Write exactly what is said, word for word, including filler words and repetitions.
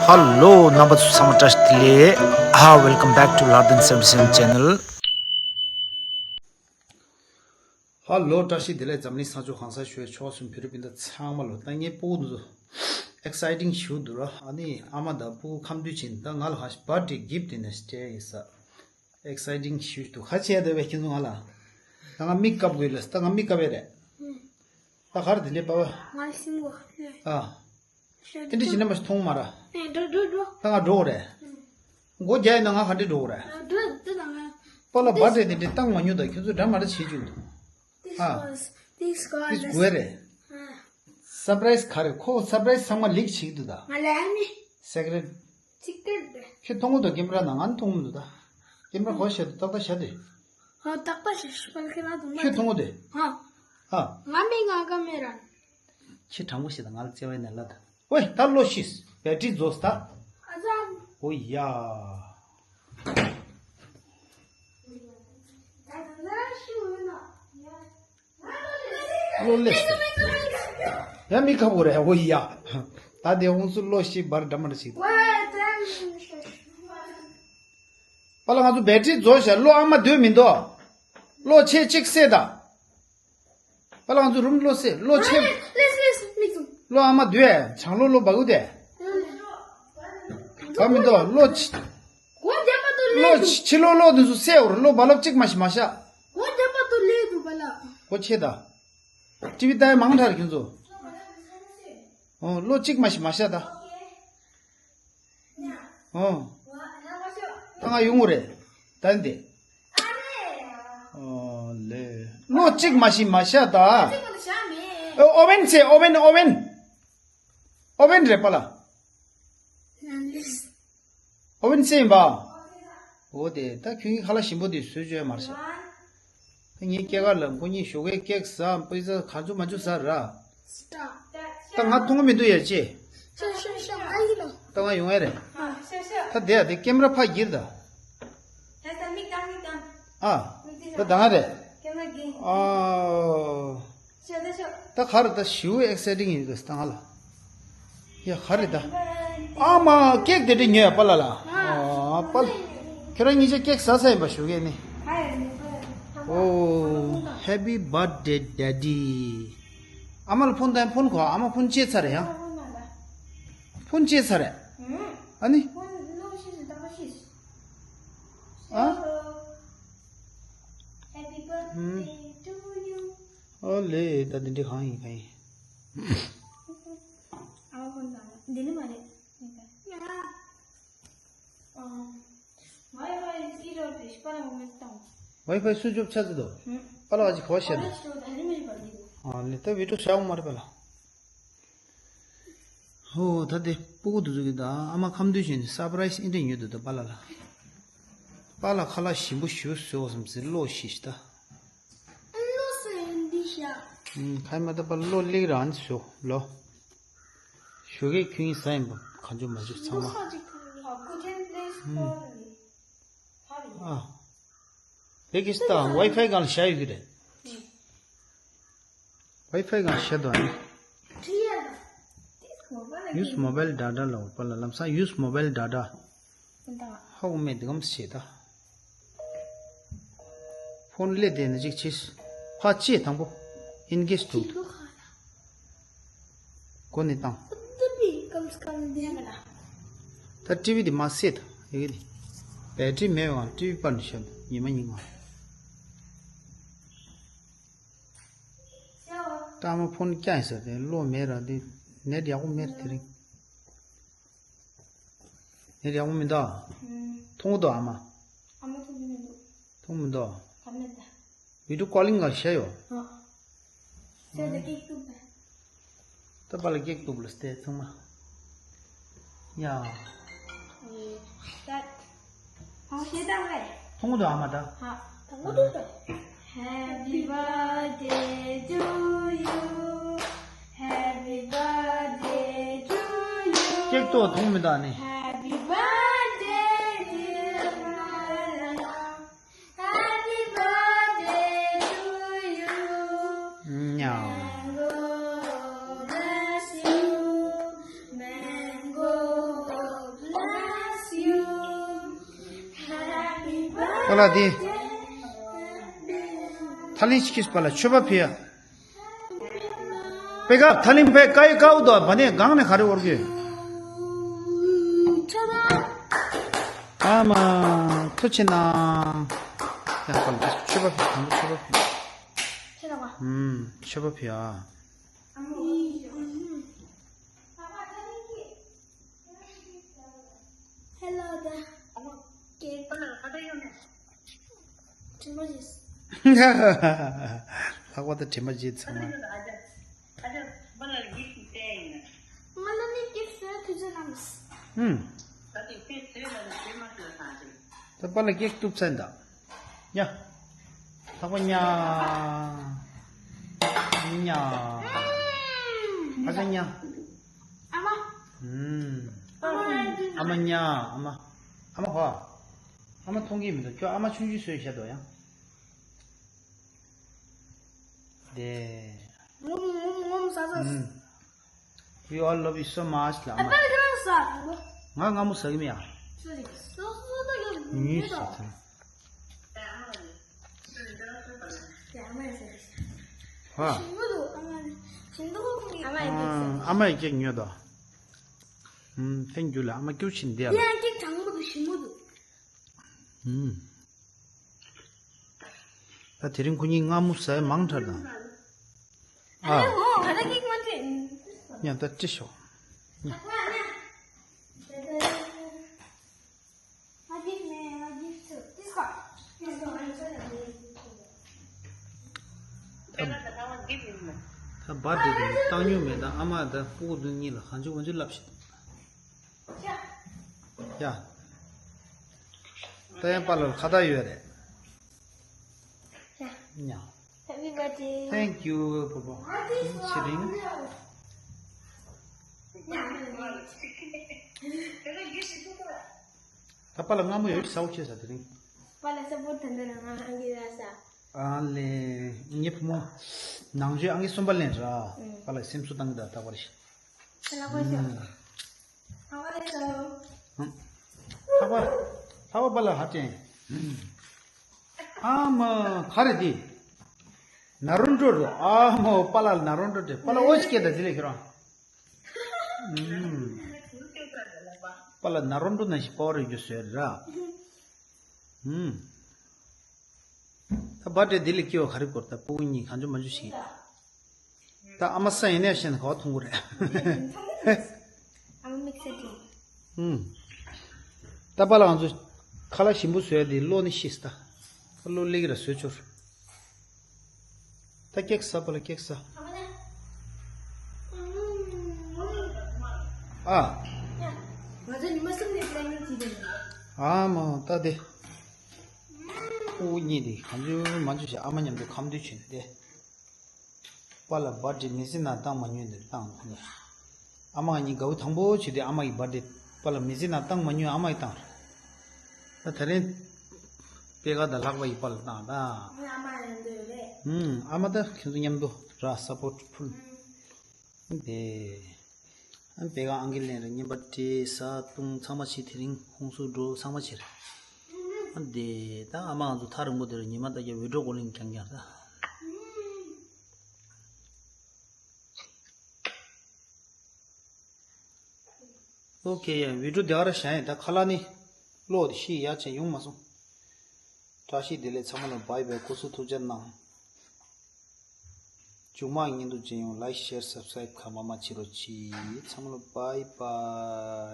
ཧ་ལོ། རྣམ་པ་ཚོ་ཚང་མ་བཀྲ་ཤིས་བདེ་ལེགས། ཨ། Welcome back to Lardin seventy seven channel. ཧ་ལོ། བཀྲ་ཤིས་བདེ་ལེགས། འཛམ་གླིང་ས་ཕྱོགས་གང་སར་བཞུགས་ཕྱོགས་སུ་བོད་རིགས་སྤུན་ཟླ་ཚང་མ་ལོ། ད་ངའི་སྤུ་གུ་འདི་ཚོ་exciting ཞུ་འདུག་ར། ཨ་ནི་ཨ་མ་དང་སྤུ་གུ་ཁམས་འདུས་ཕྱིན། ད་ང་ལ་ཧ་ཤི་birthday gift ཡིན་ན་སྤྲད་ཡིན་ས། exciting ཞུ་འདུག་ཁ་ཆེ་ཡ་དེ་བས་ཁྱེད་ཚོ་ང་ལ། ད་ང་མིག་བཀབ་དགོས་ལ། ད་ང་མིག་བཀབ་ཡ་རེད། ད་ག་རེ་དེ་འདྲའི་པ་བ། ང་ལ་སིམ་གོ། ཨ། དེ་འདྲ་བྱས་ན་མ་ཤི་མཐོང་མ་ར། ཨེ། འགྲོ་འགྲོ་འགྲོ། ད་ང་འགྲོ་དགོས་རེད། ཨུ། སྒོ་རྒྱག་ཡིན་ན་ང་ག་འདྲས་འགྲོ་དགོས་རེད། ཨ། འགྲོ་འདི་ད་ང་། པཱ་ལགས་བར་ཌེ་དེ་འདྲས་བཏང་མ་མྱོང་ད། ཁྱོད་ཚོ་འདྲ་མ་འདྲ་བྱེད་བཅུག་འདུག This ཨ། Was, this got this དགོས་རེད། ཨ། སར་པ་རའི་སི་ག་རེ། ཁོ་སར་པ་རའི་སི་ཚང་མ་ལིག་བྱེད་ཀྱི་འདུག་ད། ང་ལ་ཨ་ནི། སེ་ཀ་རེཊ། ཅིག་སྟེར་དེ། ཁྱོད་མཐོང་གི་འདུག་ཀེམ་ར་ནང་། ང་མཐོང་གི་མི་འདུག་ད། ཀེམ་ར་གོ་བཤད་འདུག་ཏག་ཏག་བཤད་དེ། ཨ། ཏག་ཏག་བཤད། ཤི་པལ་ཁེ་ན་དུ་མ། ཁྱོད་མཐོང་གི་འདུག་ཨ། ཨ། ང་མི་ང་ག་མེ་ར། ཁྱེད་དྲང་པོ་བཤད་ད། ང་ལ་བརྩེ་བ་ཡིན་ན་ལ་ད། ཝེ། ད་གློག་ཤི། བེ་ཊི་རི་རྫོགས་ད། ཨ་ཙང་། ཨོ་ཡ། གློག་ལས་སེ། ཡ་མི་ཁ་བོ་རེད། ཨོ་ཡ། ད་དེ་ཧོང་སུ་གློག་ཤི་བར་འདྲ་མ་འདྲ་ཞིག་པཱ་ལགས་ང་ཚོ་བེ་ཊི་རི་རྫོགས་ཤག་གློག་ཨ་མ་སྡོད་མི་འདུག་གློག་ཆེ་གཅིག་སེ་ད། པཱ་ལགས་ང་ཚོ་རུམ་གློག་སེ། གློག་ཆེ། ལེས་ལེས་མིག་ཙུམ། གློག་ཨ་མ་སྡོད། བྱང་གློག་གློག་འབག་གུ་དེ། བ་མི་འདུག་གློག་ཆེ། གོ་རྒྱབ་པ་དུ་ལེ་གློག་དུ། ཕྱི་གློག་གློག་དུ་སུ་སེ་འོར། གློག་རྦ་རླབས་གཅིག་མ་ཤི་མ་ཤ། གོ་རྒྱབ་པ་དུ་ལེ་དུ་པཱ་ལགས། གོ་ཆེ་ད། ཊི་ཝི་ལྟ་ཡ་མང་དྲགས་ཁྱོད་ཚོ། ཨོ། གློག་གཅིག་མ་ཤི་མ་ཤ་ད། ཨོ། ད་ང་ཡོང་གི་རེད། ད་འདི། ཨོ་ལེ། གློག་གཅིག་མ་ཤི་མ་ཤ་ད། ཨོ་ཝེན་ཟེ། ཨོ་ཝེན། ཨོ་ཝེན། ཨོ་ཝེན་རེད་པཱ་ལགས། ཨོ་ཝེན་ཟེ་ཡིན་པ། འོ་དེ་ད་ཁྱོད་ཀྱི་ཁ་ལག་ཞིམ་པོ་དེ་བཟོས་བཅོས་མར་བྱ། ད་ངའི་སྐྱེས་སྐར་ལ་ཁོ་གཉིས་ཞོགས་ཀས་ཀེག་ཟ། པི་ཛ་ག་ཚོད་མ་ཚོད་ཟ་ར། ད་ང་མཐོང་གི་མི་འདུག་ཡ་ཅེ། ཤ་ཤ་ཤ། ཨ་ཡི་ལོ། ད་ང་ཡོང་ཡ་རེད། ཤ་ཤ། ད་དེ་ཡ་དེ་ཀེམ་ར་ཕ་གིར་ད། ད་ད་མིག་བཏང་མིག་བཏང་། ཨ། ད་ད་ང་རེད། ཀེམ་ར་གི། ཨ། ཤ་ད་ཤ། ད་ག་རེ་ད་ཞེ་པོ་ཨེག་སའི་ཊིང་ཡིན་འདུག་ད་ང་ལ། ཡ་ག་རེ་ད། ཨ་མ་ཀེག་དེ་འདྲ་ཉོས་ཡ་པཱ་ལགས་ལ། ཨ་པཱ་ལགས། ཁྱོད་རང་གཉིས་ཆ་ཀེག་ཟ་ས་ཡིན་པ་ཞུ་གས་ནི། ཨོ། Happy birthday daddy། ཨ་མ་ལ་ཕོན་བཏང་། ཕོན་གོ། ཨ་མ་ཕོན་བཅད་ཚར་རེད་ཡ། ཕོན་བཅད་ཚར་རེད། ཨ་ནི། ཨ། Happy birthday to you. ཨོ་ལེ། ད་འདི་འདྲི་གང་ཡིན་གང་ཡིན། ཨ་ཧོ་ན། འདི་ནི་མ་རེད། ཨ། Wi-Fi is error. ཝའི་ཕའི་སུ་ཅོབ་ཆ་ཚི་དོ། པཱ་ལགས་ཅིག་གོ་བཤད་དོ། ཨ་ལེ། ད་བི་ཌིའོ་བྱ་འོང་མ་རེད་པཱ་ལགས། ཧོ། ད་དེ་སྤུ་གུ་དེ་ཚོ་གི་ད་ཨ་མ་ཁམས་འདུས་བྱས་ནས་སར་པ་རའི་སི་ཨེ་འདྲ་ཉོས་འདུག་ད་པཱ་ལགས་ལ། པཱ་ལགས་ཁ་ལག་ཞིམ་པོ་ཞིག་བཟོས་བསམ་ཟེར། གློག་ཤི་ཤི་ད། གློག་ཟེར་འདི་ཤ། ཨུམ། ཁ་མ་ད་པཱ་ལགས་གློག་ལིག་རང་བཟོ་ལོ། ཞོགས་ཀས་ཁྱོད་ཡིན་ཟ་ཡིན་པ་གང་བྱུང་མ་བྱུང་ཚང་མ། ཨ། དེ་གིས་ད་ཝའི་ཕའི་སྒང་ལ་བཞག་ཡོད་ཀྱི་རེད། ཝའི་ཕའི་སྒང་བཤད་དོ་ཨ་ནི། Use mobile data ལབ་པ་ལ་ལམ་སང་use mobile data། ཧ་གོ་མེད་འདི་གམ་ཞེས་ད། ཕོན་སླེབས་བསྡད་ན་ཅིག་བྱེད། ཕ་ཅེས་དང་པོ་ཨིན་གེ་ཇི་འགྲོ། སྒོ་ནས་བཏང་། ད་ཊི་ཝི་འདི་མ་སེ་ད། ཡ་གི་འདི། བེ་ཊི་རི་མེད་པའི་སྒང་ཊི་ཝི་པར་ནས་བཤད་ཉི་མ་ཉིན་གང་། ད་ཨ་མ་ཕོན་བཀྱག་ཡིན་ཟེར་ཏེ་གློག་མེད་ར། དེ་ནེཊ་ཡག་པོ་མེད་དེ་རིང་། ནེཊ་ཡག་པོ་མི་འདུག་ཨ། ཨུམ། མཐོང་གི་འདུག་ཨ་མ། ཨ་མ་མཐོང་གི་མི་འདུག་མཐོང་མི་འདུག་ཨ། ག་མེད་ད། བི་ཌིའོ་ཀོ་ལིང་ག་བྱས་ཡོད། ཨ། ཟེར་ཏེ་ཀེག་གཏུབ་པ། ད་པཱ་ལགས་ཀེག་གཏུབ་ལ་སྟེ་ཚང་མ། ཡ། ཨེ། ད། ཨ་ཞེ་དྲག་རེད། མཐོང་གི་འདུག་ཨ་མ་ད། ཧ། ད་ངོ་ཐུག་ད། Happy birthday to you. Happy birthday to you. ཀེག་ཏོ་མཐོང་མི་འདུག་ཨ་ནི། Happy birthday, dear Malala. Happy birthday to you. ཉའོ། Mango bless you. Mango པ་ལ་དེ། ཐ་ལིང་ཅི་ཁིས་པ་ལ་མཆོད་པ་ཕི་ཡ། པེ་ཀ་ཐ་ལིང་པེ་ཀའི་ཀའུ་དོ་བ་ནས་གང་ནས་ག་རེ་འོར་གི། ཨ་མ། ཐུ་ཆེ་ན། ཡ་པ་ལ་མཆོད་པ་ཕི་དང་པོ་མཆོད་པ་ཕི། ཨུམ། མཆོད་པ་ཕི་ཡ། Hello there. དྲི་མ་བརྗེད། ལྷག་པར་དུ་དྲི་མ་བརྗེད་ཚང་མ། ང་ལ་ནི་gift་ཟེར་ཐུགས་རྗེ་གནང་། ཨུམ། ད་པ་ལ་ཀེག་གཏུབ་ཚར་འདུག་ཡ། ལྷག་པ་ཉ། ཉ། ཨ་ཅག་ཉ། ཨ་མ། ཨུམ། ཨ་མ་ཉ། ཨ་མ། ཨ་མ་ཧོ། ཨ་མ་མཐོང་གི་མི་འདུག་ཁྱོད་ཨ་མ་ཆུང་ཆུང་བཟོས་བཞག་འདུག་ཡ། དེ། ངོམ་ངོམ་ངོམ་ཟ་ཟ། ཨུམ། We all love you so much ལ་ཨ་མ། ཨ་ཕ་ཁྱེད་རང་ཟ་དང་པོ། ང་སྔ་མོ་ཟ་གི་མེད་ཡ། སོ་རེད། སོ་སོ་ད་ཡོད་ཉིས་ཟ་ཡོད་ད། ཚན། ཡ་ཨ་མ་ཡིན། ཡ་ཨ་མ་ཡིན་ཟ་གི་ཟ། ཧ། ཞིམ་པོ་འདུག་ཨ་མ་ཞིམ་འདུག་ཨ་མ་ཡིན་ཨ་མ་ཡིན་ཀྱག་ཉོས་དོ། ཧུམ་ཐེངས་རྒྱུ་ལ་ཨ་མ་སྐྱུར་ཕྱིན་བསྡད་ལ། ཡ་ཀྱག་གྲང་མོ་འདུག་ཞིམ་པོ་འདུག་ཧུམ། ད་དེ་རིང་ཁོ་གཉིས་མངར་མོ་ཟ་ཡ་མང་དྲགས་དང་། ཨ། ཨ་ལེ་འོ་ང་ད་ཀིག་མ་ཁྲིད། ཉན་ད་ཁྲིད་ཤོག་ཉན། ད་བར་དེ་དུ་བཏང་མྱོང་མེད་ད་ཨ་མ་ད་སྤུ་གུ་དུ་གཉིས་ལ་གང་བྱུང་གང་བྱུང་ལབ་ཤིག་ཡ། ད་ཡང་པཱ་ལགས་ཁ་བརྡ་ཡོད་རེད། ཡ། ཡ། Happy birthday. Thank you, པོ་པོ། ཚེ་རིང་། ད་པཱ་ལགས་སྔ་མོ་ཡོད་ཀྱི་ས་འོག་ཆེ་ས་དེ་རིང་། པཱ་ལགས་ས་པོར་ད་འདི་ན་ང་ཨང་ཀི་ར་ས། ཨ་ལེ། ངའི་བུ་མོ། ནང་ཆོས་ཨང་ཀི་གསུམ་པ་ལེན་ར། ཨང་། པཱ་ལགས་སེམས་གསོ་བཏང་གི་ད་ད་བར་ཤི། ལྷག་པ་ཤོག་ལྷག་པ་ལས་སོ། ལྷག་པ། ལྷག་པ་པཱ་ལགས་ཧ་ཅན། ཨ་མ་ག་རེ་འདི། ན་རོ་འགྲོ་རོ་ཨ་མ་པཱ་ལགས་ན་རོ་འགྲོ་དེ་པཱ་ལགས་ཨོ་ཅི་སྐད་ད་ཟི་ལེ་ཁྱེད་རང་། པཱ་ལགས་ན་རོ་འགྲོ་ན་ཞིག་པཱ་ལགས་རྒྱུ་བཟོས་ར། ད་བར་ཌེ་འདི་ལ་སྐྱེ་བ་ག་རེ་སྐོར་ད་སྤུ་གུ་གཉིས་གང་བྱུང་མ་བྱུང་ཞིག་ད་ཨ་མ་ས་ཡིན་ནས་ཤེས་ན་ག་བ་མཐོང་གི་རེད། ཨ་མ་དམིགས་བསལ་གྱི། ཨུམ། ད་པཱ་ལགས་ང་ཚོ་ཁ་ལག་ཞིམ་པོ་བཟོས་ཏེ་བློ་ནི་ཤེས་ད། བློ་ལེགས་ར་བཟོས་ཆོར། ད་ཀེག་ཟ་པཱ་ལགས་ཀེག་ཟ། ཨ། ང་ཚོ་ཉི་མ་གསུམ་ནས་པི་ལེན་ནིང་བྱེད་དེ། ཨ་མ་ད་དེ། ཨུ་གཉིས་དེ་གང་བྱུང་མ་བྱུང་ཞིག་ཨ་མ་མཉམ་དུ་ཁམས་དུས་ཕྱིན་ཏེ། པཱ་ལགས་བར་ཌེ་མི་ཚེ་ནང་བཏང་མ་མྱོང་དེ་བཏང་ཁོ་ནས། ཨ་མ་ང་གཉིས་དགའ་བོ་དང་པོ་བྱས་ཏེ་ཨ་མ་གི་བར་ཌེ་པཱ་ལགས་མི་ཚེ་ནང་བཏང་མ་མྱོང་ཨ་མ་གིས་བཏང་རེད། ད་དེ་རིང་པད་ཁ་དང་ལྷག་པ་ཡི་པཱ་ལགས་བཏང་ད། ཨ་མ་མཉམ་དུ་ཡོད་རེད། ཨུམ་ཨ་མ་ད་ཁྱེད་ཚོ་མཉམ་དུ་ར་སཔོར་ཊི་ཕུལ། དེ། ཨ་ནི་དེ་ག་ཨང་ཀི་ལེན་རེ་བརྙན་པར་སྤྲད་ཟ་བཏུང་ཚང་མ་བྱེད་དེ་རིང་ཧོང་སུ་འགྲོ་ཚང་མ་བྱེད་རེད། ཨ་ནི་དེ་ད་ཨ་མ་ང་ཚོ་ཐག་རིང་པོ་དེ་རུ་ཉི་མ་ལྟ་རྒྱ་བི་ཌིའོ་ཀོ་ལིང་རྐྱང་རྐྱང་ད། ཨོ་ཁེ་ཡ་བི་ཌིའོ་དེ་ག་ར་བཞག་ཡིན་ད་ཁ་ལག་ནི་གློག་དེ་ཤི་ཡ་ཆེན་ཡོང་མ་སོང་། བཀྲ་ཤིས་བདེ་ལེགས་ཚང་མ་ལ་བྷའི་བྷའི་སྐུ་གཟུགས་ཐུགས་རྗེ་གནང་། མཇུག་མ་བརྙན་ཐུང་ཅན་ཡོང་ལའིཀ་ཤེར་སབ་སི་ཀ་རའིབ་ག་མ་མ་བྱེད་རོགས་གྱིས། ཚང་མ་ལ་བྷའི་བྷའི།